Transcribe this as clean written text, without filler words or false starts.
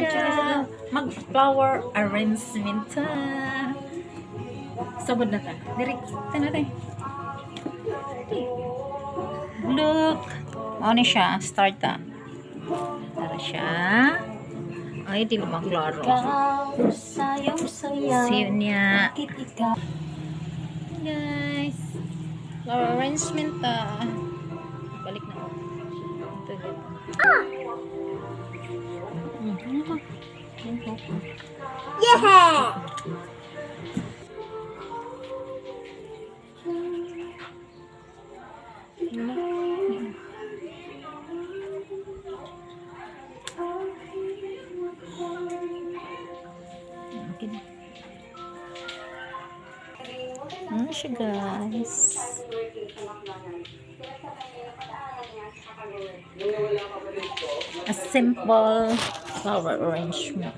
Daga. Mag-flower arrangement ta. Sabod na ta. Diri, ta na tayo. Look. Mao ni siya. Start ta. Tara siya. Ay, di naman klaro. Sayaw, sayaw. See you niya. Bakit ikaw? Guys. Flower arrangement ta. Balik na ako. Ito, dito. Ah! Ano ba? Ano ba? Yeah! Okay na. Ano siya, guys? A simple flower arrangement.